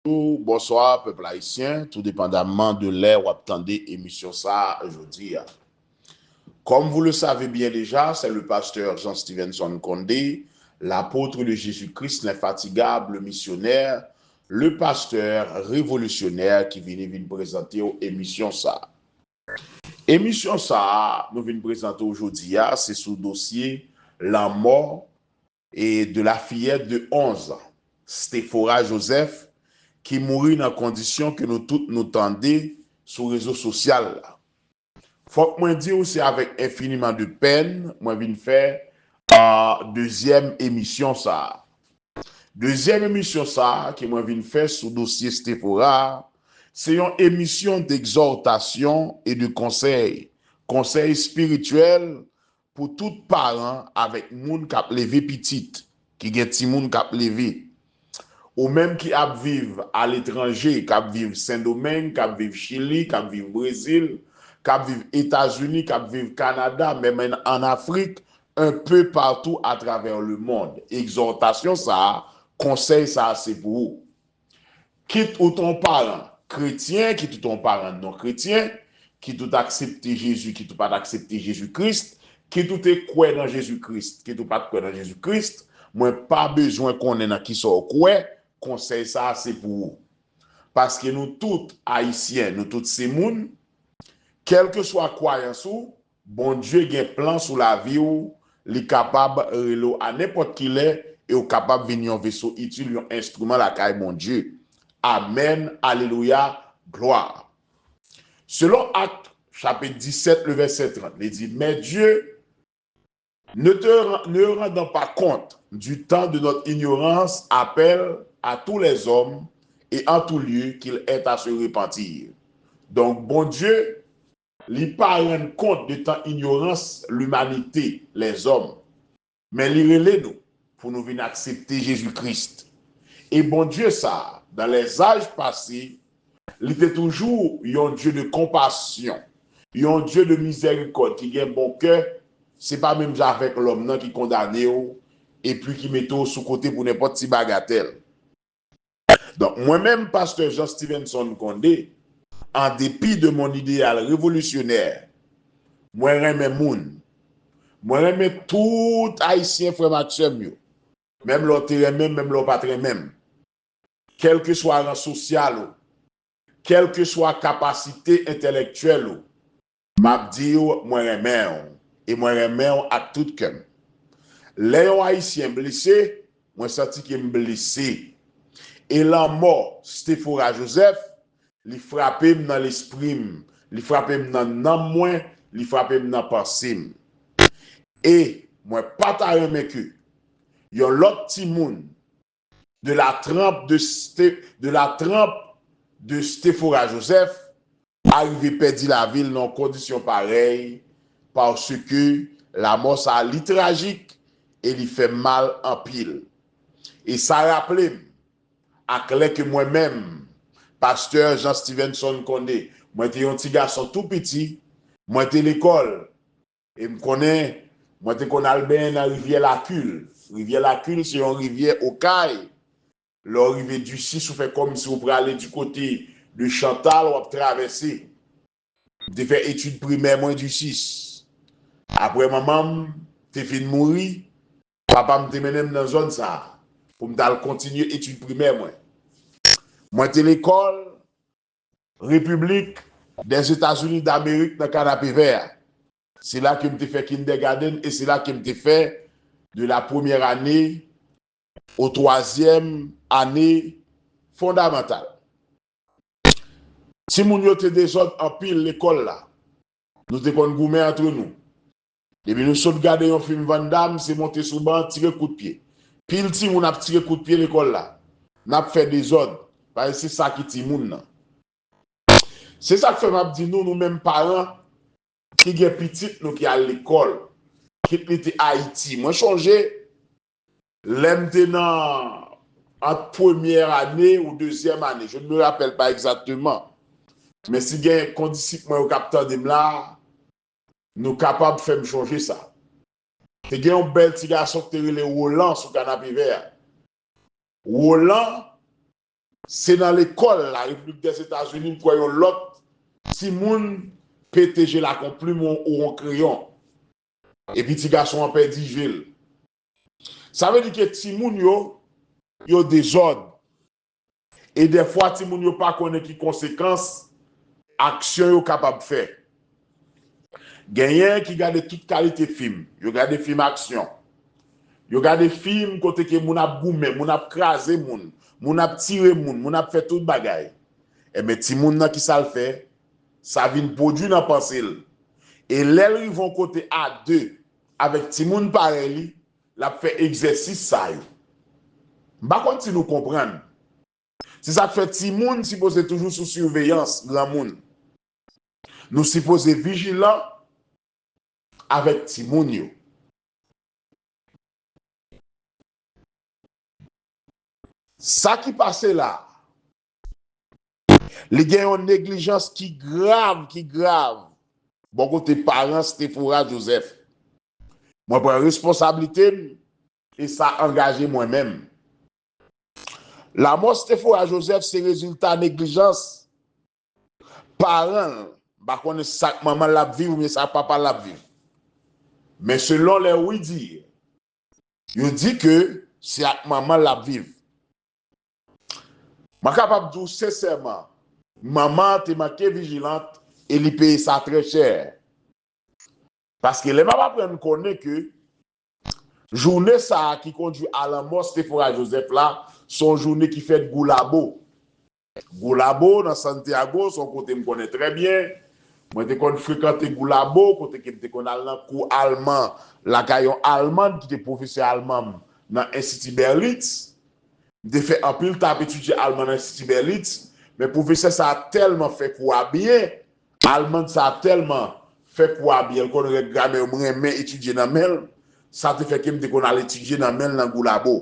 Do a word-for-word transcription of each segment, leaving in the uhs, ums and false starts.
Bonjou, bonswa, pèp ayisyen, tou depandamman de lè w ap tande emisyon sa a jodi a. Comme vous le savez bien déjà, c'est le pasteur Jean Stevenson Condé, l'apôtre de Jésus-Christ, l'infatigable missionnaire, le pasteur révolutionnaire ki vini vin prezante w emisyon sa a. Emisyon sa a, nou vin prezante w jodi a, se sou dosye lanmò e de la fillette de onze ans, Stephora Joseph, ki mouri nan kondisyon ke nou tout nou tande sou rezo sosyal la. Fòk mwen di w, se avèk enfiniman de pèn mwen vin fè a dezyèm emisyon sa a. Dezyèm emisyon sa a ke mwen vin fè sou dosye Stephora a, se yon emisyon d'exhortation et de conseil, konsèy espirityèl pou tout paran avèk moun k ap leve pitit, ki gen timoun k ap leve. Ou menm ki ap viv aletranje, k ap viv Sendomeng, k ap viv Chili, k ap viv Brezil, k ap viv Etazini, k ap viv Kanada, menm ann Afrik, un peu partout à travers le monde. Egzòtasyon sa a, konsèy sa a se pou ou. Kit ou t on paran kretyen, kit ou t on paran non kretyen, kit ou t aksepte Jezi, kit ou pa t aksepte Jezi Kris, kit ou te kwè nan Jezi Kris, kit ou pa t kwè nan Jezi Kris, mwen pa bezwen konnen nan kisa w kwè, konsèy sa a se pou ou. Paske nou tout ayisyen, nou tout se moun, kèlkeswa kwayans ou, Bondye gen plan sou lavi w, li kapab rele w a nenpòt ki lè e w kapab vin yon veso itil, yon enstriman lakay Bondye. Amèn, alelouya, glwa. Selon Actes, chapitre dix-sept, le verset trente, li di, Mais Dieu, ne te, ne rendant pas compte du temps de notre ignorance, appelle à tous les hommes et en tout lieu qu'il est à se repentir. Donk, Bondye, li pa rann kont de tan inyorans limanite, lèzòm, men li rele nou pou nou vin aksepte Jezi Kris. E Bondye sa a, dans les âges passés, li te toujou yon Dye de konpasyon, yon Dye de mizèrikòd ki gen bon kè, se pa menm jan avèk lòm nan ki kondane w epi ki mete w sou kote pou nenpòt ti bagatèl. Donk, mwen menm, pastè Jean Stevenson Condé, en dépit de mon idéal révolutionnaire, mwen renmen moun. Mwen renmen tout Ayisyen, frè m ak sè m yo. Menm lè w te renmen m, menm lè w pa t renmen m. Kèlkeswa ran sosyal ou, kèlkeswa kapasite entèlektyèl ou, m ap di w, mwen renmen w, e mwen renmen w ak tout kè m. Lè yon Ayisyen blese, mwen santi ke m blese. E lanmò Stephora Joseph, li frape m nan lespri m, li frape m nan nanm mwen, li frape m nan panse m. E mwen pa ta renmen ke yon lòt timoun de la tranp de Ste-, de la tranp de Stephora Joseph, arive pèdi lavi l nan yon kondisyon parèy, paske lanmò sa a li trajik e li fè m mal anpil. E sa raple m ak lè ke mwen menm, pastè Jean Stevenson Condé, mwen te yon ti gason tou piti, mwen te lekòl, e m konnen, mwen te konn al benyen nan rivyè Lakil. Rivyè Lakil, se yon rivyè Okay. Lè w rive Disis, ou fè kòmsi w prale di kote de Chantal, w ap travèse. M te fè etid primè mwen Disis. Apre manman m te fin mouri, papa m te mennen m nan zòn sa a pou m t al kontinye etid primè mwen. Mwen te lekòl Repiblik dèzetazini damerik nan Kanapevè a. Se la ke m te fè kindergarten e se la ke m te fè de la première année au troisième année fondamentale. Timoun yo te dezòd anpil lekòl la. Nou te konn goumen antre nou. Depi nou sot gade yon fim Van Damme, se monte sou ban, tire kout pye. Pil timoun ap tire kout pye lekòl la. N ap fè dezòd, paske se sa ki timoun nan. Se sa k fè m ap di nou, nou menm paran ki gen pitit nou ki al lekòl, kit li te Ayiti. Mwen chonje, lè m te nan, ant premyè ane ou dezyèm ane, je ne me rappelle pas exactement. Men si gen kondisip mwen yo k ap tande m la, nou kapab fè m chonje sa. Te gen yon bèl ti gason ki te rele Roland sou Kanapevè a. Roland, Se nan lekòl la, Repiblik dèzetazini, m kwè yon lòt timoun pete je l ak yon plim ou yon kreyon. Epi ti gason an pèdi je l. Sa vle di ke timoun yo, yo dezòd. E dèfwa, timoun yo pa konnen ki konsekans aksyon yo kapab fè. Genyen ki gade tout kalite fim. Yo gade fim aksyon. Yo gade fim kote ke moun ap goumen, moun ap kraze moun, moun ap tire moun, moun ap fè tout bagay. Enben, timoun nan, ki sa l fè? Sa vin pwodui nan panse l. E lè l rive yon kote a de avèk timoun parèy li, l ap fè egzèsis sa yo. M pa konn si nou konprann. Se sa k fè timoun sipoze toujou sou siveyans granmoun. Nou sipoze vijilan avèk timoun yo. Sa ki pase la, li gen yon neglijans ki grav, ki grav, bò kote paran Stephora Joseph. Mwen pran responsablite m e sa angaje mwen menm. Lanmò Stephora Joseph se rezilta neglijans paran l. M pa konnen sa k manman l ap viv oubyen sa k papa l ap viv. Men selon les oui-dire, yo di ke se ak manman l ap viv. Mwen kapab di w sensèman, manman an te manke vijilant e li peye sa trè chè. Paske lè m ap aprann konnen ke jounen sa a ki kondui a lanmò Stephora Joseph la, se yon jounen ki fèt Goulabo. Goulabo, nan Santiago, se yon kote m konnen trè byen. Mwen te konn frekante Goulabo, kote ke m te konn al nan kou alman, lakay yon Almann ki te pwofesè alman m nan Enstiti Berlitz. M te fè anpil tan ap etidye alman nan Enstiti Berlitz, men pwofesè sa a tèlman fè kou a byen, Almann sa a tèlman fè kou a byen, l konn règ gramè yo, m renmen etidye nan men l. Sa te fè ke m te konn al etidye nan men l nan Goulabo.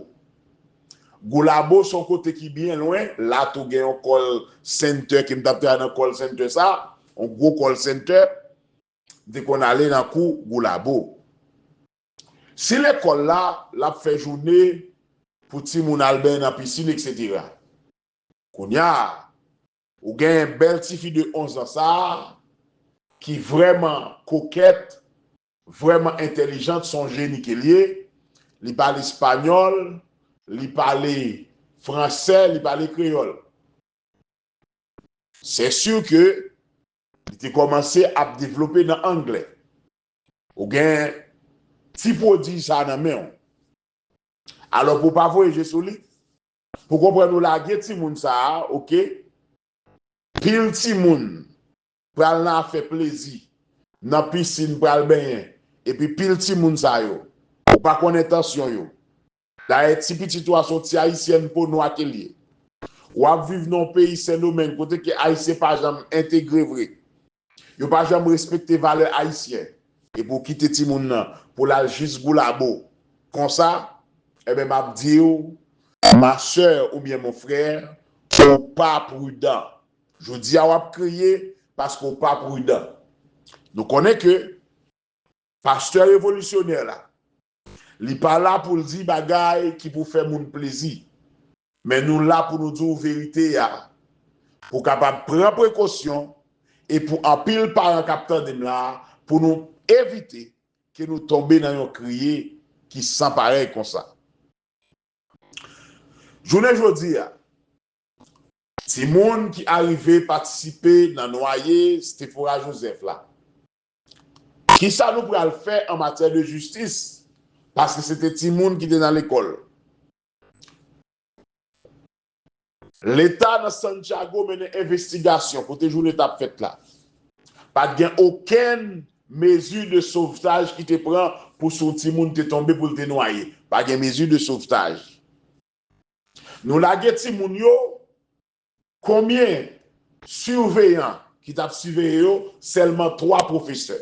Goulabo se yon kote ki byen lwen, la tou gen yon call center ke m t ap travay nan call center sa, yon gwo call center, m te konn ale nan kou Goulabo. Si lekòl la, l ap fè jounen pou timoun al benyen nan pisin, etsetera. Kounye a, ou genyen bèl tifi de onz an sa a, ki vrèman kokèt, vrèman entèlijant, se yon jeni ke l ye, li pale espanyòl, li pale fransè, li pale kreyòl. Se si ke li te kòmanse ap devlope nan anglè. Ou gen ti pwodij sa a nan men w. Alò, pou w pa voye je sou li, pou w konprann, ou lage timoun sa a, oke? Pil timoun pral nan afè plezi, nan pisin pral benyen, epi pil timoun sa yo, ou pa konn entansyon yo. Dayè, ti pitit ou a se yon ti ayisyèn po nwa ke l ye. W ap viv nan yon peyi Sendomeng kote ke Ayisyen pa janm entegre vre. Yo pa janm respekte valè ayisyen. Epi w kite timoun nan pou l al jis Goulabo. Konsa, enben, m ap di w, ma sè oubyen mon frè, ou pa pridan. Jodi a, w ap kriye paske w pa pridan. Nou konnen ke pastè revolisyonè la, li pa la pou l di bagay ki pou fè moun plezi. Men nou la pou nou di w verite a, pou w kapab pran prekosyon e pou anpil paran k ap tande m la, pou nou evite ke nou tonbe nan yon kriye ki san parèy konsa. Jounen jodi a, timoun ki arive patisipe nan nwaye Stephora Joseph la, kisa nou pral fè an matyè de jistis? Paske se te timoun ki te nan lekòl. Leta nan Santiago mennen envestigasyon kote jounen t ap fèt la. Pa t gen okenn mezi de sovtaj ki te pran pou si yon timoun te tonbe, pou l te nwaye. Pa gen mezi de sovtaj. Nou lage timoun yo, konbyen siveyan ki t ap siveye yo? Sèlman twa pwofesè.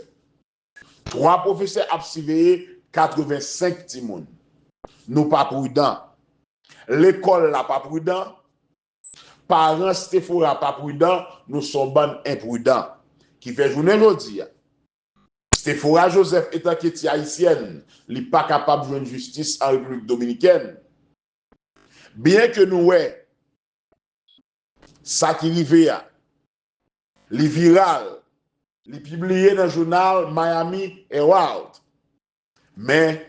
Twa pwofesè ap siveye katrevensenk timoun. Nou pa pridan. Lekòl la pa pridan. Paran Stephora pa pridan. Nou se yon bann enpridan. Ki fè jounen jodi a, Stephora Joseph, etanke ti ayisyèn, li pa kapab jwenn jistis an Repiblik Dominikèn. Byen ke nou wè Sa ki rive a, li viral, li pibliye nan jounal Miami Herald. Men,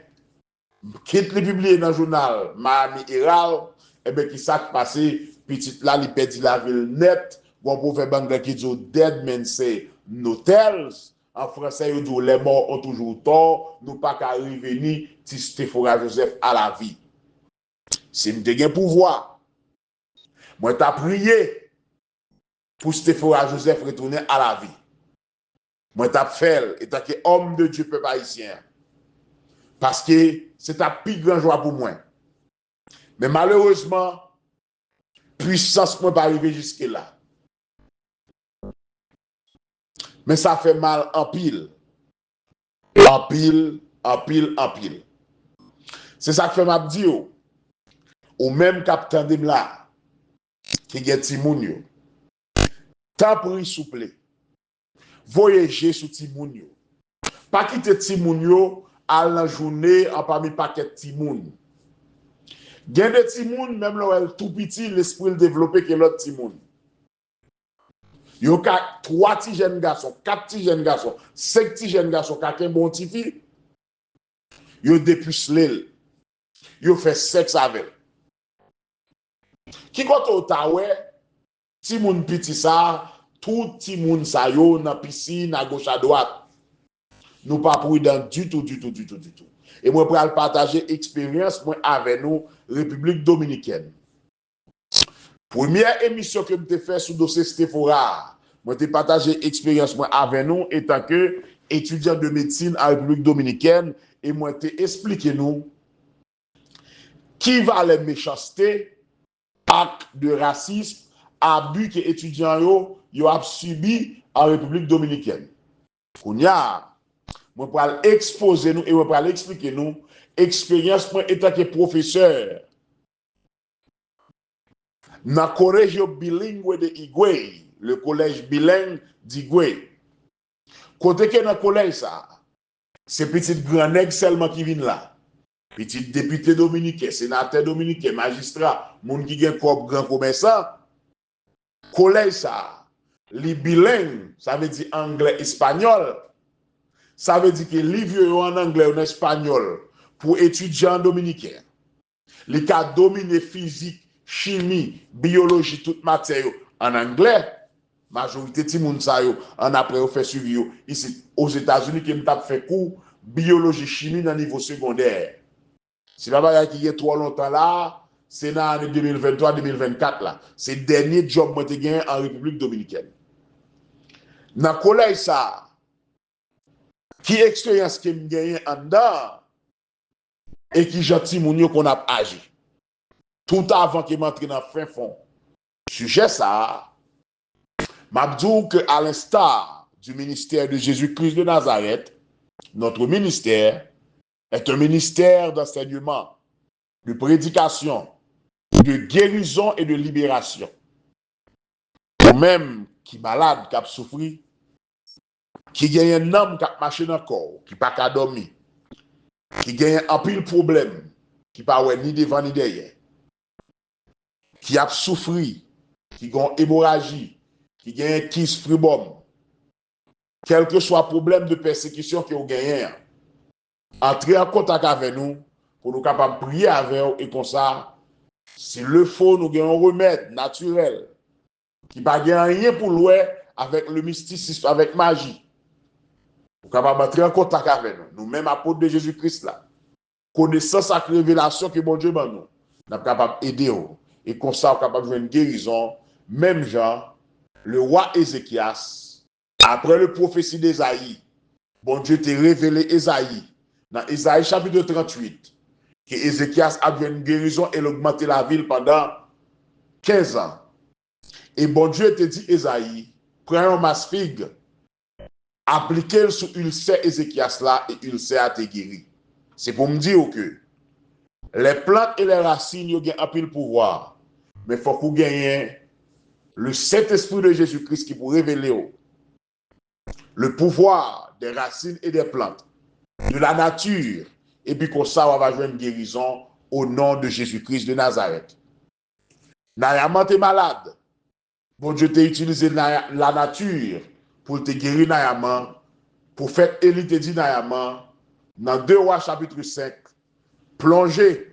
kit li pibliye nan jounal Miami Herald, enben, ki sa k pase? Pitit la, li pèdi lavi l nèt. Gon pwovèb anglè ki di w, "Dead men say no tales." An fransè, yo di w, "Les morts ont toujours tort." Nou pa ka reveni ti Stefora Joseph a la vi. Si m te gen pouvwa, mwen ta priye pou Stefora Joseph retounen a la vi. Mwen t ap fè l, etanke òm de Dye pèp ayisyen an. Paske se t ap pi gran jwa pou mwen. Men malerezman, pwisans mwen pa rive jiske la. Men sa fè mal anpil. Anpil, anpil, anpil. Se sa k fè m ap di w, ou menm k ap tande m la, ki gen timoun yo, tanpri, souple, voye je sou timoun yo. Pa kite timoun yo al nan joune anpami pakèt timoun. Gen de timoun, menm lè w wè l tou piti, lespri l devlope ke lòt timoun. Yo ka twa ti jèn gason, kat ti jèn gason, senk ti jèn gason ka kenbe yon tifi, yo depisle l, yo fè sèks avè l. Ki kote w ta wè timoun piti sa a, tout timoun sa yo nan pisin agoch adwat? Nou pa pridan ditou, ditou, ditou, ditou. E mwen pral pataje eksperyans mwen avè nou, Repiblik Dominikèn. Premyè emisyon ke m te fè sou dosye Stefora a, mwen te pataje eksperyans mwen avè nou etanke etidyan de medsin an Repiblik Dominikèn, e mwen te esplike nou ki valè mechanste, ak de rasism, abi ke etidyan yo, yo ap sibi an Repiblik Dominikèn. Kounye a, mwen pral ekspoze nou e mwen pral eksplike nou eksperyans mwen etanke pwofesè nan Colegio Bilingüe de Higüey, le collège bilingue d'Higüey. Kote ke nan kolèj sa a, se pitit gran nèg sèlman ki vin la. Pitit depite dominiken, senatè dominiken, majistra, moun ki gen kòb, gran komèsan. Kolèj sa a, li bileng, sa vle di anglè espanyòl. Sa vle di ke liv yo, yo an anglè, yo nan espanyòl pou etidyan dominiken. Li ka domine fizik, chimi, biyoloji, tout matyè yo an anglè. Majorite timoun sa yo, annapre yo fè swivi yo isit Ozetazini, ke m t ap fè kou biyoloji, chimi nan nivo segondè. Se pa bagay ki gen twò lontan la, se nan ane de mil venntwa, de mil vennkat la. Se dènye djòb mwen te genyen an Repiblik Dominikèn. Nan kolèj sa a, ki eksperyans ke m genyen anndan an, e ki jan timoun yo konn ap aji. Tout avan ke m antre nan fen fon sijè sa a, m ap di w ke, à l'instar du ministère de Jésus-Christ de Nazareth, notre ministère est un ministère d'enseignement, de prédication, de guérison et de libération. Ou menm ki malad, k ap soufri, ki genyen nanm k ap mache nan kò w, ki pa ka dòmi, ki genyen anpil pwoblèm, ki pa wè ni devan ni dèyè, ki ap soufri, ki gen yon emoraji, ki genyen kis, fribòm, kèlkeswa pwoblèm de pèsekisyon ke w genyen an, antre an kontak avè nou pou nou kapab priye avè w, e konsa, s'il le faut, nou gen yon remèd natirèl ki pa gen anyen pou l wè avèk le mistisism, avèk maji. Ou kapab antre an kontak avè nou. Nou menm apot de Jezi Kris la, konesans ak revelasyon ke Bondye ban nou, n ap kapab ede w. E konsa, w kapab jwenn gerizon, menm jan le wa Ezekyas, apre le pwofesi de Ezayi, Bondye te revele Ezayi, nan Ezayi chapit tranntuit, ke Ezekyas ap jwenn gerizon e l ogmante lavi l pandan kenz an. E Bondye te di Ezayi, pran yon mas fig, aplike l sou ilsè Ezekyas la, e ilsè a te geri. Se pou m di w ke les plantes et les racines yo gen anpil pouvwa, men fòk ou genyen le Saint-Esprit de Jésus-Christ ki pou revele w le pouvoir des racines et des plantes, de la nature, epi konsa w ava jwenn gerizon au nom de Jésus-Christ de Nazareth. Nayaman te malad. Bondye te itilize Naya- lanati pou l te geri Nayaman. Pwofèt Eli te di Nayaman, nan de Wa chapit senk, plonje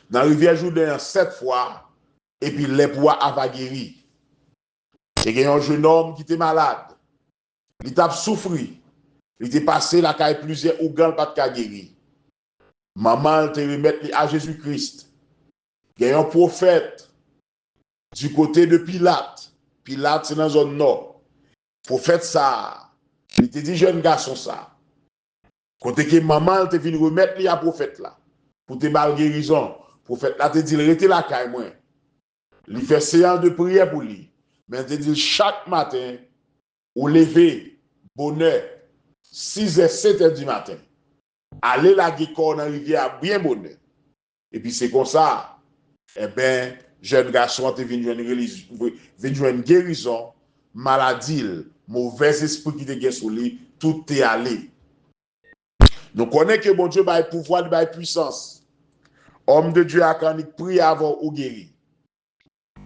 nan rivyè Jouden an sèt fwa, epi lèp ou a ava geri. Te gen yon jennonm ki te malad. Li t ap soufri. Li te pase lakay plizyè ougan l pa t ka geri. Manman l te remèt li a Jezi Kris. Gen yon pwofèt du kote de Pilat. Pilat se nan zòn nò. Pwofèt sa a, li te di jèn gason sa a, kote ke manman l te vin remèt li a pwofèt la, pou te ba l gerizon. Pwofèt la te di l, rete lakay mwen. Li fè seyans de priyè pou li. Men l te di l, chak maten, ou leve bonè, sizè, setè di maten. Ale lage kò w nan rivyè a byen bonè. Epi se konsa, enben, jèn gason an te vin jwenn reliz- vin jwenn gerizon, maladi l, movèz espri ki te gen sou li, tout te ale. Nou konnen ke Bondye bay pouvwa, li bay pwisans. Homme de Dieu a ka annik priye avè w, ou geri.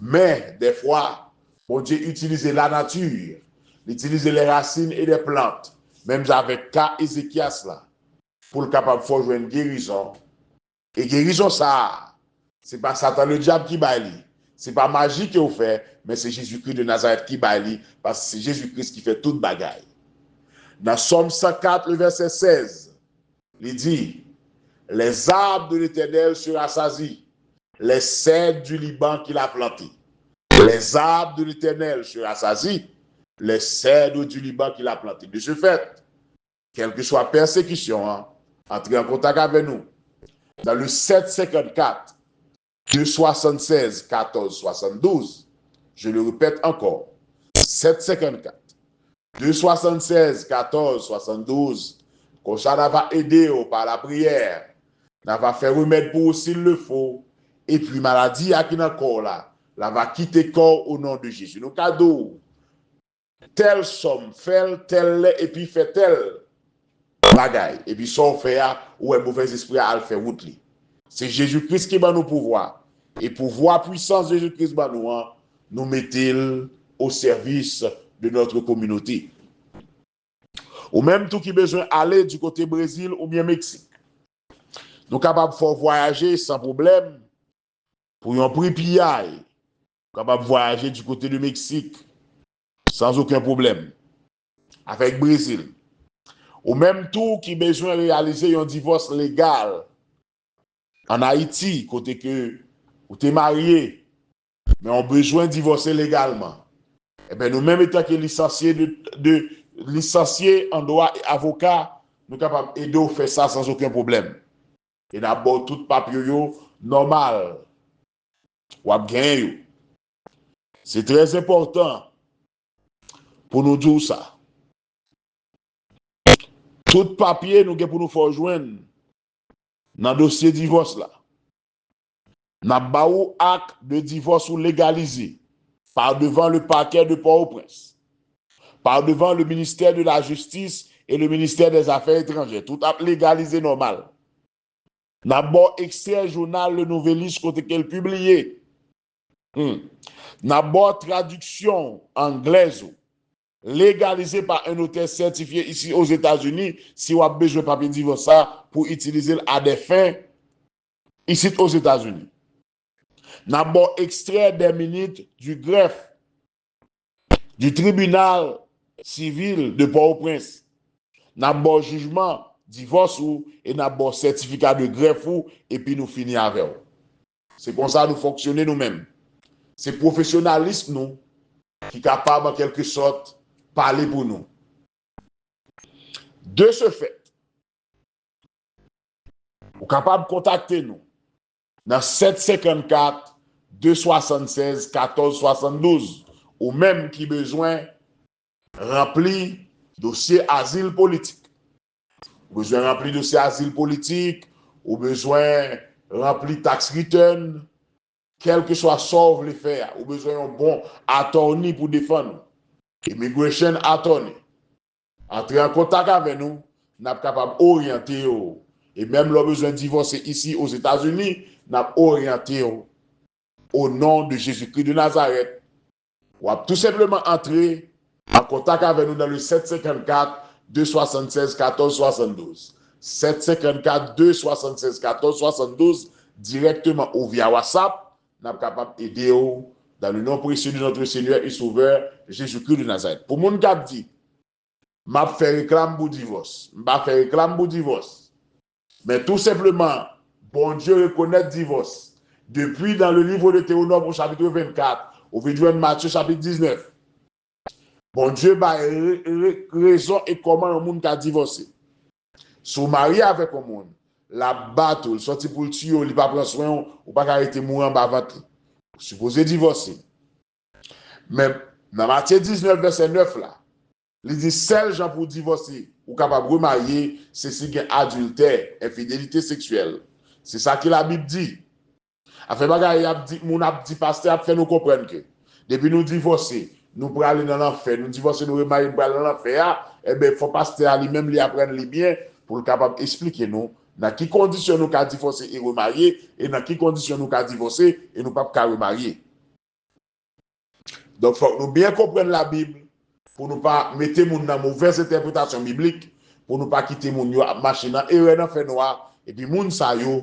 Men, dèfwa, Bondye itilize lanati, li itilize les racines et les plantes, menm jan avèk ka Ezekyas la, pou l kapab fè w jwenn gerizon. E gerizon sa a, se pa Satan ledyab ki bay li, se pa maji ke w fè, men se Jezikri de Nazarèt ki bay li, paske se Jezikri ki fè tout bagay. Nan Sòm san kat, le vèsè sèz, li di, les arbres de l'Éternel se rassasient, les cèdres du Liban qu'il a plantés. Les arbres de l'Éternel se rassasient, les cèdres du Liban qu'il a plantés. De ce fait, kèlkeswa pèsekisyon an, antre an kontak avè nou. Dans le sept cinquante-quatre, deux soixante-seize, quatorze soixante-douze, je le répète encore, sept cinquante-quatre, deux soixante-seize, quatorze soixante-douze, konsa n a va ede w pa lapriyè, n a va fè remèd pou ou s'il le faut, epi maladi a ki nan kò w la, l a va kite kò w o non de Jezi. Nou ka di w, tèl sòm, fè l tèl lè, epi fè tèl bagay. Epi sa w fè a, ou wè movèz espri a al fè wout li. Se Jezi Kris ki ban nou pouvwa. E pouvwa, pwisans Jezi Kris ban nou an, nou mete l o sèvis de notre communauté. Ou menm tou ki bezwen ale di kote Brezil oubyen Meksik, nou kapab fè w vwayaje san pwoblèm pou yon pri piyay. Ou kapab vwayaje di kote de Meksik san okenn pwoblèm avèk Brezil. Ou menm tou ki bezwen reyalize yon divòs legal ann Ayiti, kote ke ou te marye, men w bezwen divòse legalman. Enben, nou menm, etanke lisansye de, de, lisansye an dwa e avoka, nou kapab ede w fè sa san okenn pwoblèm. E n ap ba w tout papye yo nòmal. W ap genyen yo. Se trè enpòtan pou nou di w sa. Tout papye nou gen pou nou fè w jwenn nan dosye divòs la. N ap ba ou ak de divòs ou legalize par devant le parquet de Port-au-Prince, par devant le ministère de la Justice et le ministère des Affaires étrangères. Tout ap legalize nòmal. N ap ba w ekstrè jounal Le Nouvelliste kote ke l pibliye. Hmm. N ap ba w tradiksyon anglèz ou, legalize pa un notè sètifye isi Ozetazini, si w ap bezwen papye divòs sa pou itilize l a des fins isit Ozetazini. N ap ba w extrait des minutes du greffe du tribunal civil de Port-au-Prince. N ap ba w jijman divòs ou e n ap ba w sètifika de grèf ou, epi nou fini avè w. Se konsa nou fonksyone nou menm. Se pwofesyonalis nou ki kapab, an kèlke sòt, pale pou nou. De ce fait, ou kapab kontakte nou nan sèt senkannkat, de swasannsèz, katòz swasanndouz, ou menm ki bezwen ranpli dosye azil politik. Ou bezwen ranpli dosye azil politik, ou bezwen ranpli tax return, kèlkeswa sa w vle fè a, ou bezwen yon bon attorney pou defann ou. Immigration attorney. Antre an kontak avè nou, n ap kapab oryante w. E menm lè w bezwen divòse isi Ozetazini, n ap oryante w. O non de Jezikri de Nazarèt, W ap tou senpleman antre an kontak avè nou nan le sèt senkannkat, de swasannsèz, katòz swasanndouz. Sèt senkannkat, de swasannsèz, katòz swasanndouz, dirèkteman ou via WhatsApp, n ap kapab ede w dans le nom précieux de notre Seigneur et Sauveur, Jésus-Christ de Nazareth. Pou moun k ap di, "M ap fè reklam pou divòs." M pa fè reklam pou divòs. Men tou senpleman, Bondye rekonèt divòs. Depi dans le livre de Théonome, au chapitre vingt-quatre, ou vin jwenn Matye chapit diznèf. Bondye bay re- re- rezon e kòman yon moun ka divòse. Si w marye avèk yon moun, l ap bat ou, l sòti pou l tiye w, li pa pran swen w, ou pa ka rete mouri anba vant li. Ou sipoze divòse. Men nan Matye diznèf, vèsè nèf la, li di sèl jan pou w divòse, ou kapab remarye, se si gen adiltè, enfidelite seksyèl. Se sa ke Labib di. Afè bagay y ap di, moun ap di, pastè ap fè nou konprann ke depi nou divòse, nou prale nan lanfè, nou divòse, nou remarye, nou prale nan lanfè a, enben, fò pastè a li menm li aprann li byen pou l kapab esplike nou nan ki kondisyon nou ka divòse e remarye, e nan ki kondisyon nou ka divòse e nou p ap ka remarye. Donk, fòk nou byen konprann Labib pou nou pa mete moun nan movèz entèpretasyon biblik, pou nou pa kite moun yo ap mache nan erè nan fènwa, epi moun sa yo,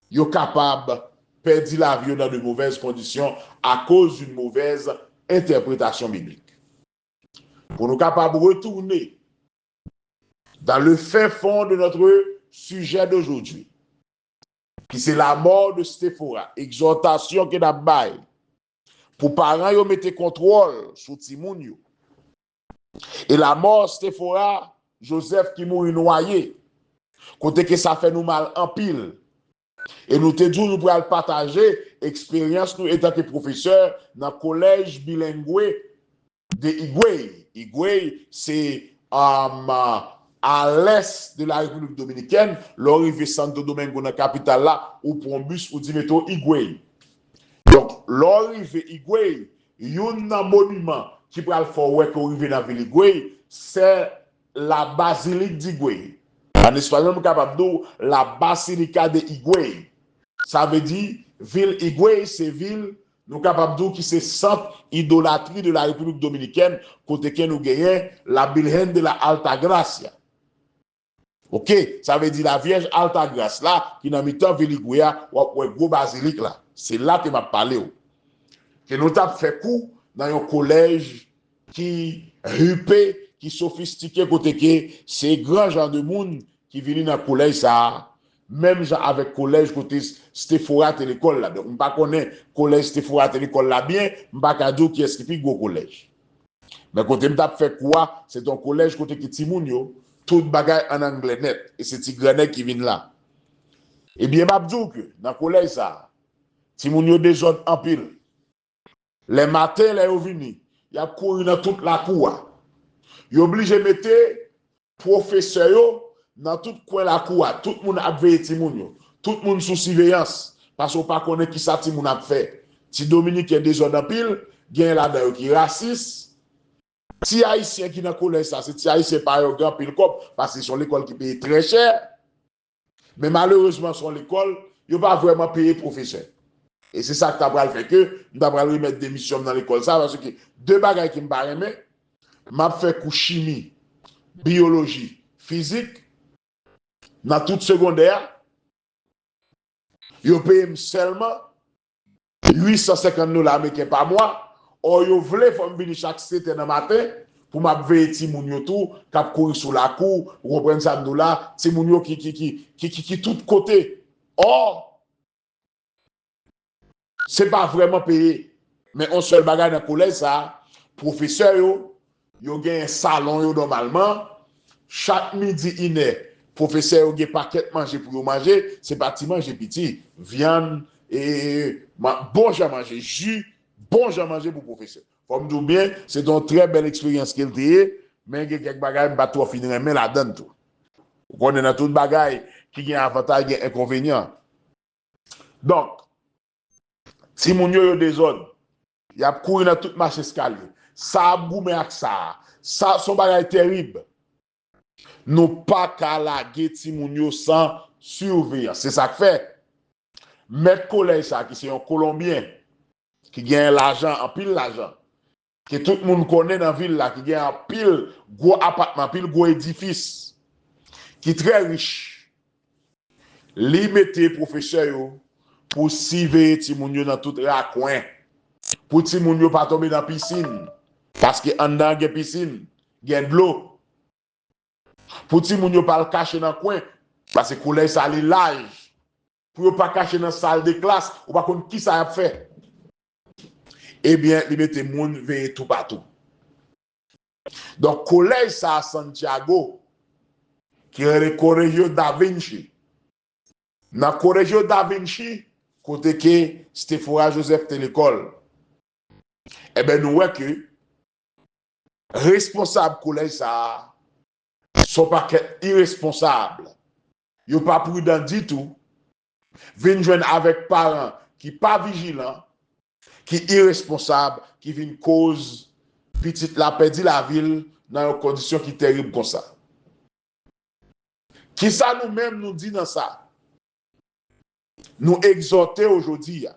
yo kapab pèdi lavi yo dans de mauvaises conditions à cause d'une mauvaise interprétation biblique. Pou nou kapab retounen dans le fin fond de notre sujet d'aujourd'hui, ki se lamò de Stefora, egzòtasyon ke n ap bay pou paran yo mete kontwòl sou timoun yo. E lamò Stefora, Joseph ki mouri nwaye, kote ke sa fè nou mal anpil. E nou te di w nou pral pataje eksperyans nou etanke pwofesè nan kolèj bilengwe de Higüey. Higüey, se um, a l'est de la République dominicaine. Lè w rive Santo Domingo, nan kapital la, ou pran bis, ou di mete w Higüey. Donk, lè w rive Higüey, youn nan moniman ki pral fè w wè ke w rive nan vil Higüey, se la Basilique d'Higüey. An espanyòl, m kapab di w la Basilica de Higüey. Sa vle di, vil Higüey se vil, nou kapab di w, ki se sant idolatri de la Repiblik Dominikèn, kote ke nou genyen la Virgen de la Altagracia. Oke, sa vle di la Vyèj Altagras la, ki nan mitan vil Higüey a, w ap wè gwo bazilik la. Se la ke m ap pale w. Ke nou t ap fè kou nan yon kolèj ki hipe, ki sofistike, kote ke se gran jan de moun ki vini nan kolèj sa a, menm jan avèk kolèj kote Stefora te lekòl la. Donk, m pa konnen kolèj Stefora te lekòl la byen, m pa ka di w kiyès ki pi gwo kolèj. Men kote m t ap fè kou a, se t yon kolèj kote ki timoun yo, tout bagay ann anglè nèt, e se ti grannèg ki vin la. Ebyen, m ap di w ke nan kolèj sa a, timoun yo dezòd anpil. Lè maten, lè yo vini, y ap kouri nan tout lakou a. Yo blije mete pwofesè yo nan tout kwen lakou a. Tout moun ap veye timoun yo. Tout moun sou siveyans, paske w pa konnen kisa timoun ap fè. Ti Dominiken dezòd anpil, genyen ladan yo ki rasis. Ti Ayisyen ki nan kolèj sa, se ti Ayisyen pa yo gen anpil kòb, paske se yon lekòl ki peye trè chè. Men malerezman, se yon lekòl, yo pa vrèman peye pwofesè. E se sa k ta pral fè ke m ta pral remèt demisyon m nan lekòl sa, paske de bagay ke m pa renmen, m ap fè kou chimi, biyoloji, fizik, nan tout segondè a, yo peye m sèlman uit san senkant dola ameriken pa mwa, ò yo vle fò m vini chak sèt è nan maten pou m ap veye timoun yo tou k ap kouri sou lakou, ou konprann sa m di w la, timoun yo ki, ki, ki, ki, ki, ki tout kote. Ò, se pa vrèman peye. Men yon sèl bagay nan kolèj sa a, pwofesè yo, yo genyen salon yo nòmalman. Chak midi inè, pwofesè yo gen pakèt manje pou yo manje. Se pa ti manje piti. Vyann, e, ma- bon jan manje, ji, bon jan manje pou pwofesè. Fò m di w byen, se te yon trè bèl eksperyans ke l te ye, men gen kèk bagay m pa twò fin renmen ladan l tou. Ou konnen nan tout bagay ki gen avantaj, gen enkonvenyan. Donk, timoun yo, yo dezòd. Y ap kouri nan tout mach eskalye. Sa ap goumen ak sa a. Sa, se yon bagay terib. Nou pa ka lage timoun yo san siveyans. Se sa k fè mèt kolèj sa a, ki se yon Kolonbyen, ki genyen lajan, anpil lajan, ke tout moun konnen nan vil la, ki gen anpil gwo apatman, anpil gwo edifis, ki trè rich, li mete pwofesè yo pou siveye timoun yo nan tout rakwen, pou timoun yo pa tonbe nan pisin, paske anndan an gen pisin, gen dlo. Pou timoun yo pa al kache nan kwen, paske kolèj sa li laj. Pou yo pa kache nan sal de klas, ou pa konn kisa y ap fè. Ebyen, li mete moun veye toupatou. Donk, kolèj sa a Santiago, ki rele Colegio da Vinci. Nan Colegio da Vinci, kote ke Sephora Joseph te lekòl, ebyen, nou wè ke responsab kolèj sa a, se yon pakèt iresponsab. Yo pa pridan ditou, vin jwenn avèk paran ki pa vijilan, ki iresponsab, ki vin koz pitit la pèdi lavi l nan yon kondisyon ki terib konsa. Kisa nou menm nou di nan sa? Nou egzòte w jodi a.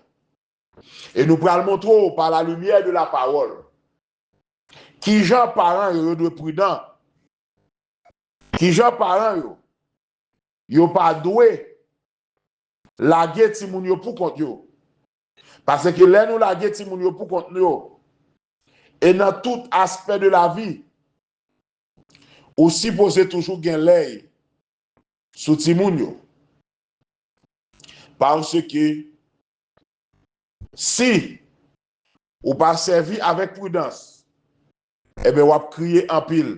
E nou pral montre w pa la limyè de la pawòl. Kijan paran yo, yo dwe pridan? Kijan paran yo, yo pa dwe lage timoun yo pou kont yo? Paske lè nou lage timoun yo pou kont yo, e nan tout aspè de la vi, ou sipoze toujou gen lèy sou timoun yo. Paske si ou pa sèvi avèk pridans, ebyen, w ap kriye anpil.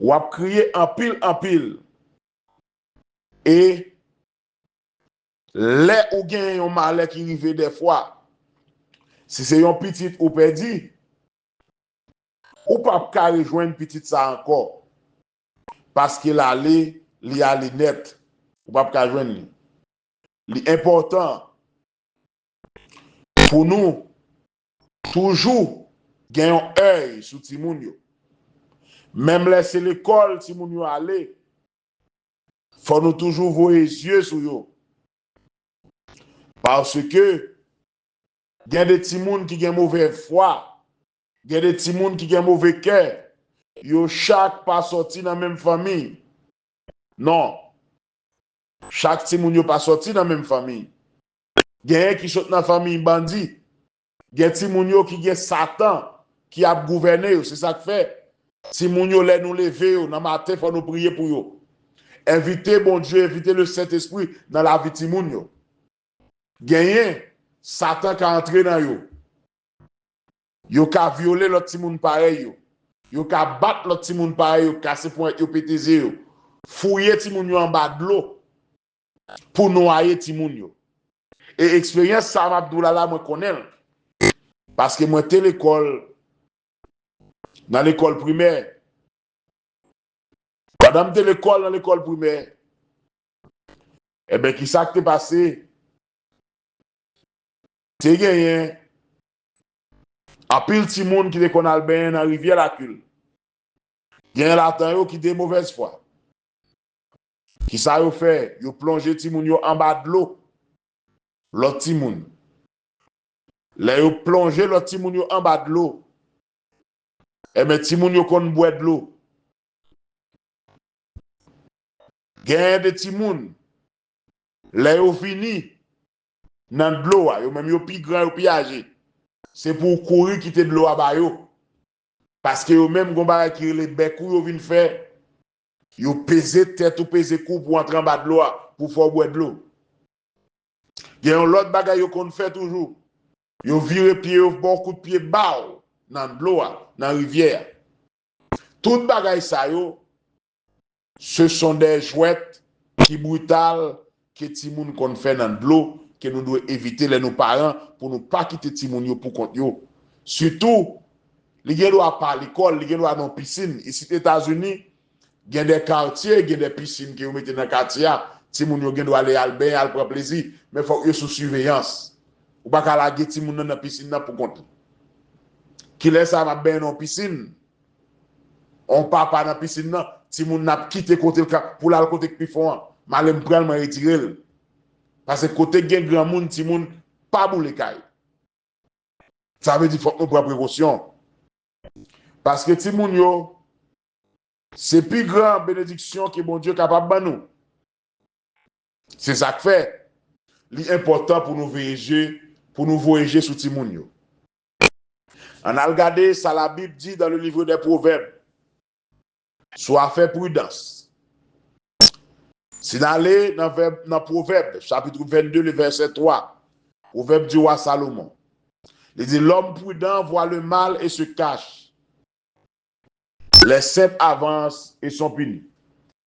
W ap kriye anpil, anpil. E lè ou gen yon malè ki rive dèfwa, si se yon pitit ou pèdi, ou p ap ka rejwenn pitit sa ankò. Paske l ale, li ale nèt. Ou p ap ka jwenn li. Li enpòtan pou nou toujou gen yon èy sou timoun yo. Menm lè se lekòl timoun yo ale, fò nou toujou voye zye sou yo. Paske gen de timoun ki gen move fwa, gen de timoun ki gen move kè, yo chak pa sòti nan menm fanmi. Non. Chak timoun yo pa sòti nan menm fanmi. Genyen ki sot nan fanmi bandi. Gen timoun yo ki gen Satan ki ap gouvène yo. Se sa k fè timoun yo, lè nou leve yo nan maten, fò nou priye pou yo. Envite Bondye, envite le Sentespri nan lavi timoun yo. Genyen, Satan ka antre nan yo. Yo ka vyole lòt timoun parèy yo. Yo ka bat lòt timoun parèy yo, kase ponyèt yo, pete zye yo. Fouye timoun yo anba dlo pou nwaye timoun yo. E eksperyans sa a m ap di w la, la, mwen konnen l. Paske mwen te lekòl, nan lekòl primè. Pandan m te lekòl, nan lekòl primè, ebyen, kisa k te pase? Te genyen anpil timoun ki te konn al benyen nan rivyè Lakil. Genyen ladan yo ki te movèz fwa. Kisa yo fè? Yo plonje timoun yo anba dlo. Lòt timoun. Lè yo plonje lòt timoun yo anba dlo, ebyen, timoun yo konn bwè dlo. Genyen de timoun, lè yo vini nan dlo a, yo menm yo pi gran, yo pi aje. Se pou w kouri kite dlo a ba yo. Paske yo menm gon bagay ki rele bèk ou yo vin fè. Yo peze tèt ou, peze kou pou antre anba dlo a, pou fè w bwè dlo. Gen yon lòt bagay yo konn fè toujou. Yo vire pye yo, ba w kout pye, ba w nan dlo a, nan rivyè a. Tout bagay sa yo, ce sont des jouets ki brital, ke timoun konn fè nan dlo, ke nou dwe evite lè nou paran, pou nou pa kite timoun yo pou kont yo. Sitou, li gen dwa pa lekòl, li gen dwa nan pisin. Isit Etazini, gen de katye, gen de pisin ke yo mete nan katye a. Timoun yo gen dwa ale al benyen, al pran plezi, men fòk yo sou siveyans. Ou pa ka lage timoun nan nan pisin nan pou kont li. Kilè sa m ap benyen nan pisin? On papa nan pisin nan, timoun nan ap kite kote l ka, pou l al kote k pi fon an. M ale m pran l, mwen retire l. Paske kote k gen granmoun, timoun pa boule kay. Sa vle di fòk nou pran prekosyon. Paske timoun yo, se pi gran benediksyon ke Bondye kapab ban nou. Se sa k fè li enpòtan pou nou veye je, pou nou voye je sou timoun yo. Ann al gade sa Labib di dans le livre des Proverbes sou afè pridans. Si n ale nan vèb, nan Pwovèb, chapit vennde, le vèsè twa, Pwovèb du roi Salomon, li di, L'homme prudent voit le mal et se cache. Les simples avancent et sont punis.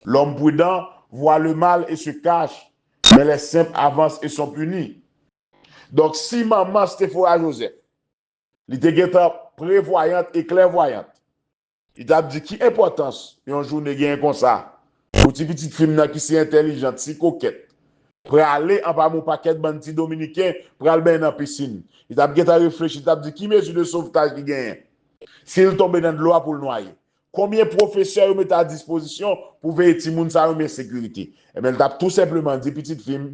L'homme prudent voit le mal et se cache, mais les simples avancent et sont punis. Donk, si manman Stefora Joseph, li te gentan prevwayant e klèvwayant, li t ap di ki enpòtans yon jounen genyen konsa pou ti pitit fi m nan ki si entèlijant, si kokèt, prale anba men yon pakèt bann ti Dominiken, pral benyen nan pisin. Li t ap gentan reflechi, li t ap di ki mezi de sovtaj ki genyen. Si l tonbe nan dlo a pou l nwaye. Konbyen pwofesè yo mete a dispozisyon pou veye timoun sa yo, men sekirite? Ebyen, l t ap tou senpleman di, pitit fi m,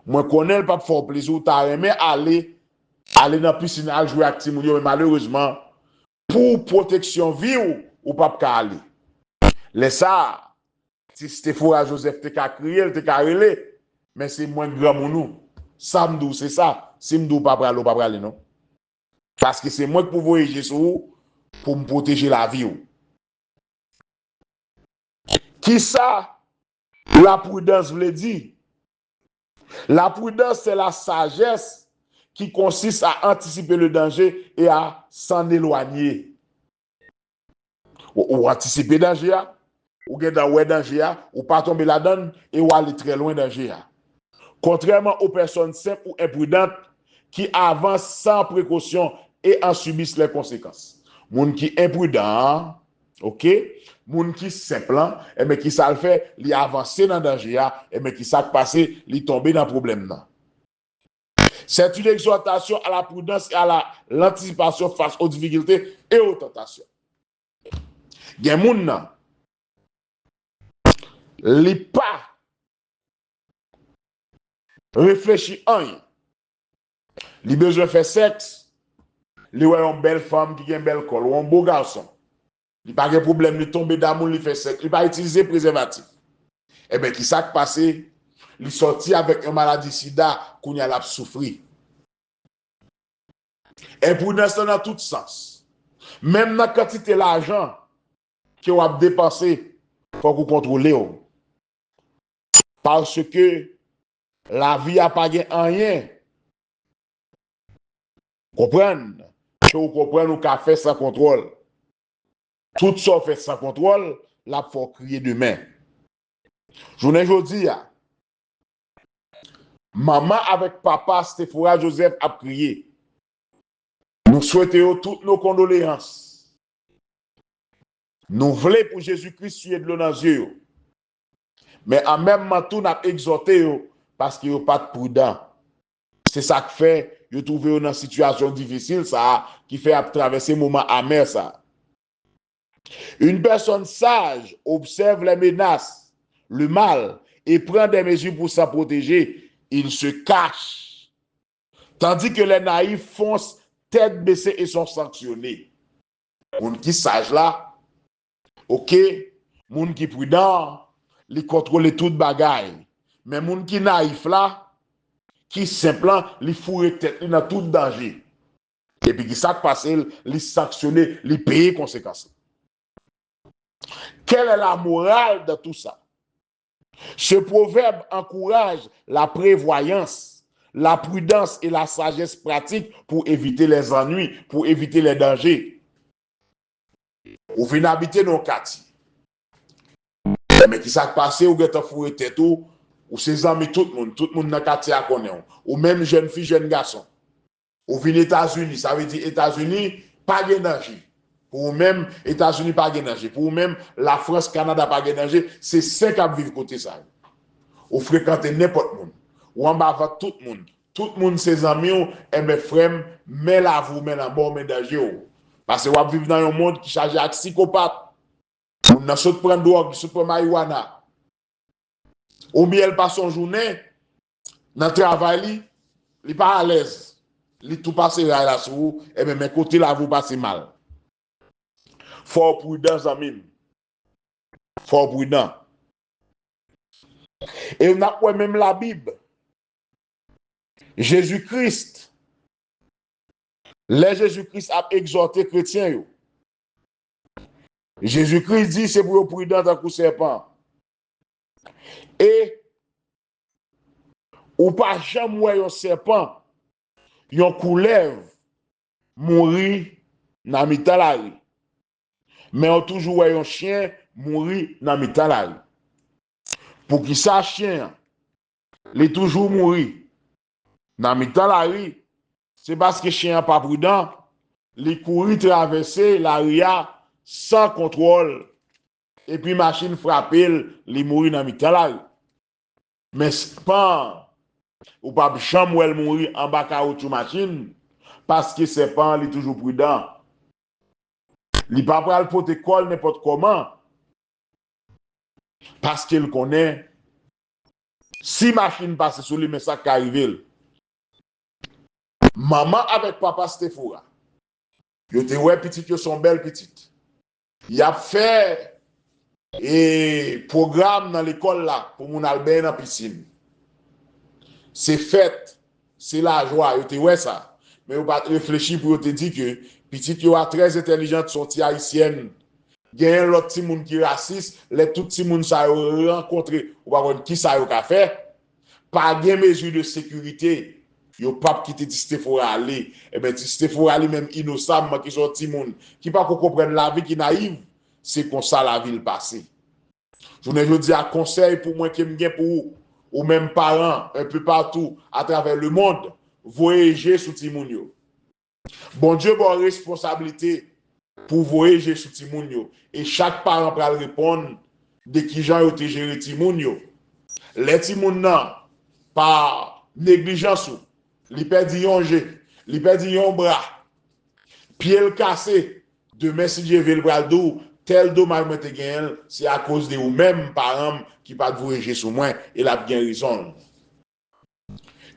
mwen konnen l p ap fè w plezi, ou ta renmen ale, ale nan pisin, al jwe ak timoun yo, men malerezman, pou pwoteksyon vi w, ou p ap ka ale. Lè sa a, ti Stefora Joseph te ka kriye, l te ka rele, men se mwen k granmoun ou. Sa m di w, se sa. Si m di w pa prale, ou pa prale non. Paske se mwen k pou voye je sou ou pou m pwoteje lavi w. Kisa lapridans vle di? La prudence, c'est la sagesse qui consiste à anticiper le danger et à s'en éloigner. Ou, ou antisipe danje a, ou gentan wè danje a, ou pa tonbe ladan l e w ale trè lwen danje a. Contrairement aux personnes simples ou imprudentes qui avancent sans précaution et en subissent les conséquences. Moun ki enpridan an, oke, moun ki senp lan, enben ki sa l fè? Li avanse nan danje a, enben ki sa k pase? Li tonbe nan pwoblèm nan. C'est une exhortation à la prudence et à la, l'anticipation face aux difficultés et aux tentations. Gen moun nan, li pa reflechi anyen. Li bezwen fè sèks, li wè yon bèl fanm ki gen bèl kòl, ou yon bo gason. Li pa gen pwoblèm, li tonbe damou l, li fè sèks, li pa itilize prezèvatif. Enben, ki sa k pase? Li sòti avèk yon maladi sida, kounye a l ap soufri. Enpridans lan nan tout sans. Menm nan kantite lajan ke w ap depanse, fòk ou kontwole w. Paske lavi a pa gen anyen. Konprann ke w konprann ou ka fè san kontwòl. Tout sa w fè san kontwòl, l ap fè w kriye demen. Jounen jodi a, manman avèk papa Stefora Joseph ap kriye. Nou swete yo tout nos condoléances. Nou vle pou Jezikri siye dlo nan zye yo. Men an menm man tou, n ap egzòte yo paske yo pa t pridan. Se sa k fè yo twouve yo nan sitiyasyon difisil sa a, ki fè y ap travèse moman amè sa a. Une personne sage observe les menaces, le mal, et prend des mesures pour s'en protéger. Il se cache. Tandis que les naïfs foncent tête baissée et sont sanctionnés. Moun ki saj la, oke, moun ki pridan, li kontwole tout bagay. Men moun ki nayif la, ki senp lan, li foure tèt li nan tout danje. Epi ki sa k pase l? Li sanksyone, li peye konsekans li. Quelle est la morale dans tout ça? Ce proverbe encourage la prévoyance, la prudence et la sagesse pratique pour éviter les ennuis, pour éviter les dangers. Ou vin abite nan yon katye. Men ki sa k pase, ou gentan foure tèt ou, ou se zanmi tout moun, tout moun nan katye a konnen w. Ou menm jèn fi, jèn gason. Ou vin Etazini, sa vle di Etazini pa gen danje. Pou ou menm, Etazini pa gen danje. Pou ou menm, Lafrans, Kanada pa gen danje. Se sen k ap viv kote sa yo. Ou frekante nenpòt moun. Ou anba vant tout moun. Tout moun se zanmi w. Enben, frè m, men lavi w, men lanmò w, men danje w. Paske w ap viv nan yon mond ki chaje ak sikopat. Moun nan sot pran dwòg, li sot pran mariwana. Oubyen l pase yon jounen nan travay li, li pa alèz. li tou pase ray la sou ou, ebyen, men kote lavi w pase mal. Fò w pridan, zanmi m. Fò w pridan. E n ap wè menm Labib. Jezi Kris, lè Jezi Kris ap egzòte kretyen yo, Jezi Kris di se pou yo pridan tankou sèpan. E ou pa janm wè yon sèpan, yon koulèv mouri nan mitan lari. Men ou toujou wè yon chen mouri nan mitan lari. Poukisa chen an, li toujou mouri nan mitan lari? Se paske chen an pa pridan, li kouri travèse lari a san kontwòl, epi machin frape l, li mouri nan mitan lari. Men sèpan an, ou p ap janm wè l mouri anba kawotchou machin, paske sèpan an, li toujou pridan. Li pa pral pote kò l nenpòt kòman, paske l konnen si machin pase sou li, men sa k ka rive l. Manman avèk papa Stefora, yo te wè pitit yo se yon bèl pitit. Y ap fè e pwogram nan lekòl la pou moun al benyen nan pisin. Se fèt, se lajwa, yo te wè sa. Men yo pa t reflechi pou yo te di ke pitit yo a trè entèlijan, se yon ti ayisyèn. Genyen lòt timoun ki rasis, lè tout timoun sa yo rankontre, ou pa konn kisa yo ka fè. Pa gen mezi de sekirite, yo p ap kite ti Stefora ale. Ebyen, ti Stefora li menm inosamman, ki se yon timoun ki pako konprann lavi, ki nayiv, se konsa lavi l pase. Jounen jodi a, konsèy pou mwen ke m gen pou ou, ou menm paran, un peu partout, atravè lemonn, voye je sou timoun yo. Bondye ba w responsablite pou voye je sou timoun yo. E chak paran pral reponn de kijan yo te jere timoun yo. Lè timoun nan, pa neglijans ou, li pèdi yon je, li pèdi yon bra, pye l kase, demen, si Dye vle, l pral di w, tèl domaj mwen te genyen l, se akoz de ou menm, paran m, ki pa t voye je sou mwen, e l ap gen rezon l.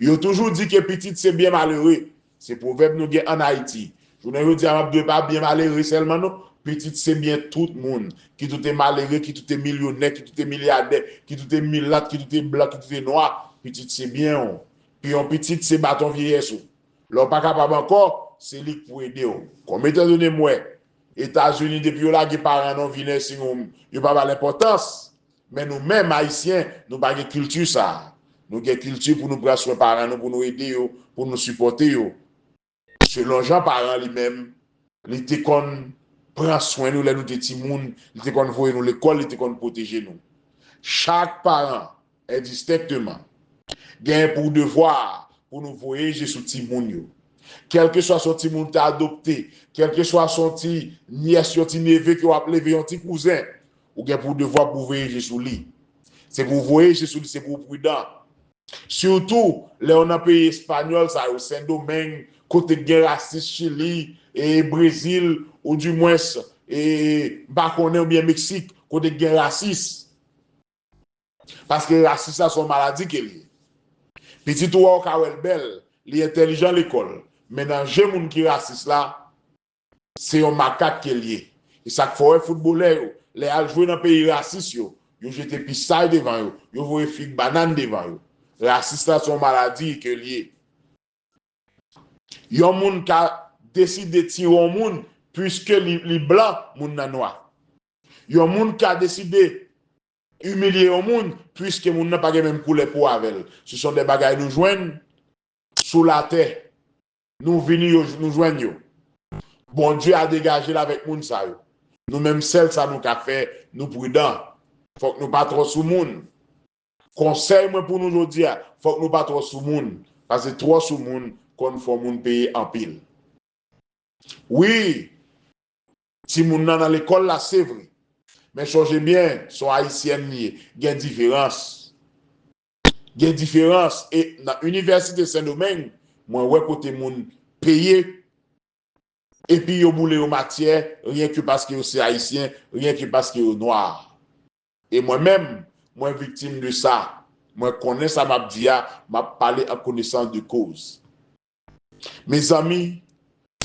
Yo toujou di ke pitit se byen malere. Se pwovèb nou gen ann Ayiti. Jounen jodi a, m ap di w, e pa byen malere sèlman non. Pitit se byen tout moun. Kit ou te malere, kit ou te milyonè, kit ou te milyadè, kit ou te milat, kit ou te blan, kit ou te nwa, pitit se byen w. Pi yon pitit se baton vyeyès ou. Lè w pa kapab ankò, se li k pou ede w. Kòm etandone m wè Etazini, depi yo lage paran nan vi nèsin, yo pa ba l enpòtans. Men nou menm, Ayisyen, nou pa gen kilti sa a. Nou gen kilti pou nou pran swen paran nou, pou nou ede yo, pou nou sipòte yo. Selon jan paran li menm, li te konn pran swen nou lè nou te timoun, li te konn voye nou lekòl, li te konn pwoteje nou. Chak paran, endistenkteman, gen pou devwa pou nou voye je sou timoun yo. Kèlkeswa se yon timoun ou te adopte, kèlkeswa se yon ti nyès, yon ti neve ke w ap leve, yon ti kouzen, ou gen pou devwa pou voye je sou li. Se pou w voye je sou li, se pou w pridan. Sitou, lè w nan peyi espanyòl sa yo, Sendomeng, kote k gen rasis, Chili, e Brezil, oudimwens, e, m pa konnen, oubyen Meksik, kote k gen rasis. Paske rasis la se yon maladi ke l ye. Pitit ou a, ou ka wè l bèl, li entèlijan lekòl, men nan je moun ki rasis la, se yon makak ke l ye. E sa k fè w wè foutbolè yo, lè y al jwe nan peyi rasis yo, yo jete pisay devan yo, yo voye fig bannann devan yo. Rasis la se yon maladi ke l ye. Yon moun ka deside tiye yon moun piske li, li blan, moun nan nwa. Yon moun ka deside imilye yon moun piske moun nan pa gen menm koulè po avè l. Se son de bagay nou jwenn sou latè. Nou vini yo, nou jwenn yo. Bondye a degaje l avèk moun sa yo. Nou menm sèl sa nou ka fè, nou pridan. Fòk nou pa twò sou moun. Konsèy mwen pou nou jodi a, fòk nou pa twò sou moun. Paske twò sou moun konn fè yon moun peye anpil. Wi, timoun nan nan lekòl la, se vre. Men sonje byen, se yon ayisyèn li ye. Gen diferans. Gen diferans. E nan Inivèsite Sendomeng, mwen wè kote moun peye, epi yo boule yo matyè, ryen ke paske yo se ayisyen, ryen ke paske yo nwa. E mwen menm, mwen viktim de sa. Mwen konnen sa m ap di a, m ap pale an konesans de koz. Mezanmi,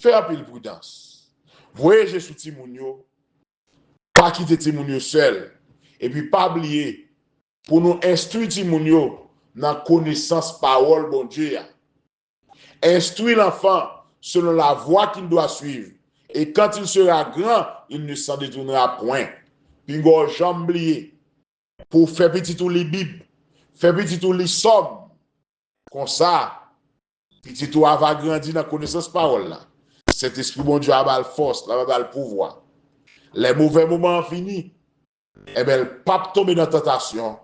fè anpil pridans. Voye je sou timoun yo. Pa kite timoun yo sèl. Epi pa bliye, pou nou enstwi timoun yo nan konesans pawòl Bondye a. Instruis l'enfant selon la voie qu'il doit suivre, et quand il sera grand, il ne s'en détournera point. Pinga w janm bliye, pou w fè pitit ou li Bib, fè pitit ou li Sòm. Konsa, pitit ou a va grandi nan konesans pawòl la. Sentespri Bondye a ba l fòs, l a ba l pouvwa. Lè movè moman an vini, enben, l p ap tonbe nan tantasyon,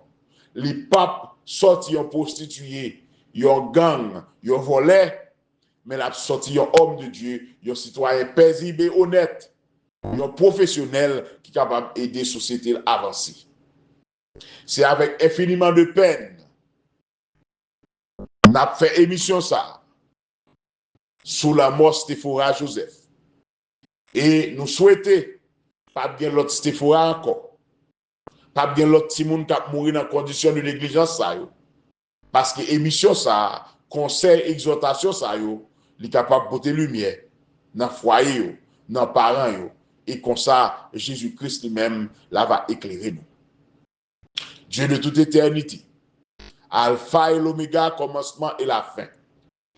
li p ap sòti yon pwostitiye, yon gang, yon vòlè, men l ap sòti yon òm de Dye, yon sitwayen pezib e onèt, yon pwofesyonèl ki kapab ede sosyete l avanse. Se avèk enfiniman de pèn n ap fè emisyon sa a sou lanmò Stefora Joseph. E nou swete p ap gen lòt Stefora ankò. P ap gen lòt timoun k ap mouri nan kondisyon de neglijans sa yo. Paske emisyon sa a, konsèy, egzòtasyon sa yo, li kapab pote limyè nan fwaye yo, nan paran yo, e konsa, Jezi Kris li menm, l a va eklere nou. Dieu de toute éternité, Alpha et l'Oméga, kòmansman e lafen.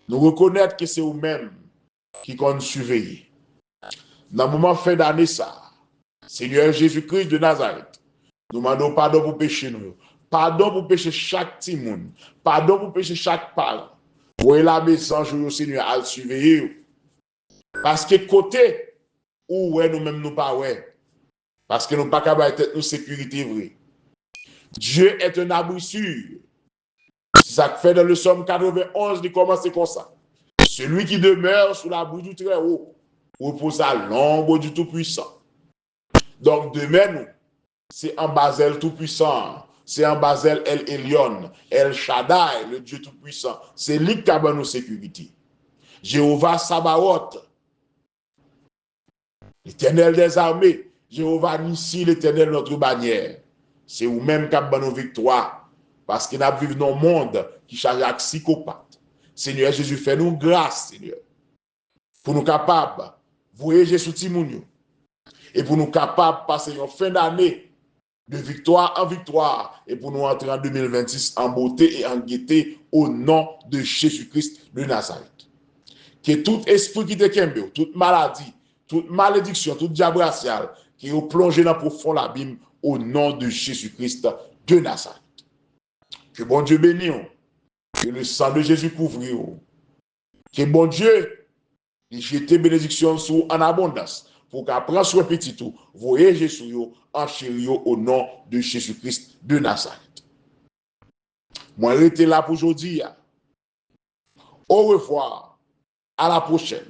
Nou rekonèt ke se ou menm ki konn siveye. Nan moman fen dane sa a, Senyè Jezi Kris de Nazarèt, nou mande w padon pou peche nou yo. Padon pou peche chak timoun. Padon pou peche chak paran. Voye lame zanj ou yo, Senyè, al siveye yo. Paske kote ou wè, nou menm nou pa wè. Paske nou pa ka bay tèt nou sekirite vre. Dieu est un abri sûr. Se sa k fè nan le Psaume quatre-vingt-onze, li kòmanse konsa. Celui qui demeure sous l'abri du Très-Haut repose à l'ombre du Tout-Puissant. Donk, demen nou, se anba zèl Toupisan an, se anba zèl El Elyon, El Shaddai, le Dieu Tout-Puissant. Se li k ka ban nou sekirite. Jewova Sabawòt, L'Éternel des armées, Jewova Nisi, L'Éternel notre bannière. Se ou menm k ap ban nou viktwa, paske n ap viv nan yon mond ki chaje ak sikopat. Senyè Jezi, fè nou gras, Senyè, pou nou kapab voye je sou timoun yo, e pou nou kapab pase yon fen dane de viktwa an viktwa, e pou nou antre an de mil vennsis an bote e an gete, o non de Jezi Kris de Nazarèt. Ke tout espri ki te kenbe w, tout maladi, tout malediksyon, tout dyab rasyal, ke yo plonje nan pwofon labim, o non de Jezi Kris de Nazarèt. Ke Bondye beni w, ke le san de Jezi kouvri w, ke Bondye li jete benediksyon sou w an abondans, pou w ka pran swen pitit ou, voye je sou yo, ancheri yo, o non de Jezi Kris de Nazarèt. Mwen rete la pou jodi a. Au revoir, à la prochaine.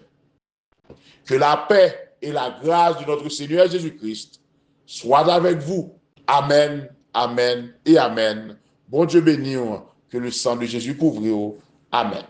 Que la paix et la grâce de notre Seigneur Jésus-Christ soient avec vous. Amen, amen et amen. Bondye beni w, ke le san de Jezi kouvri w. Amen.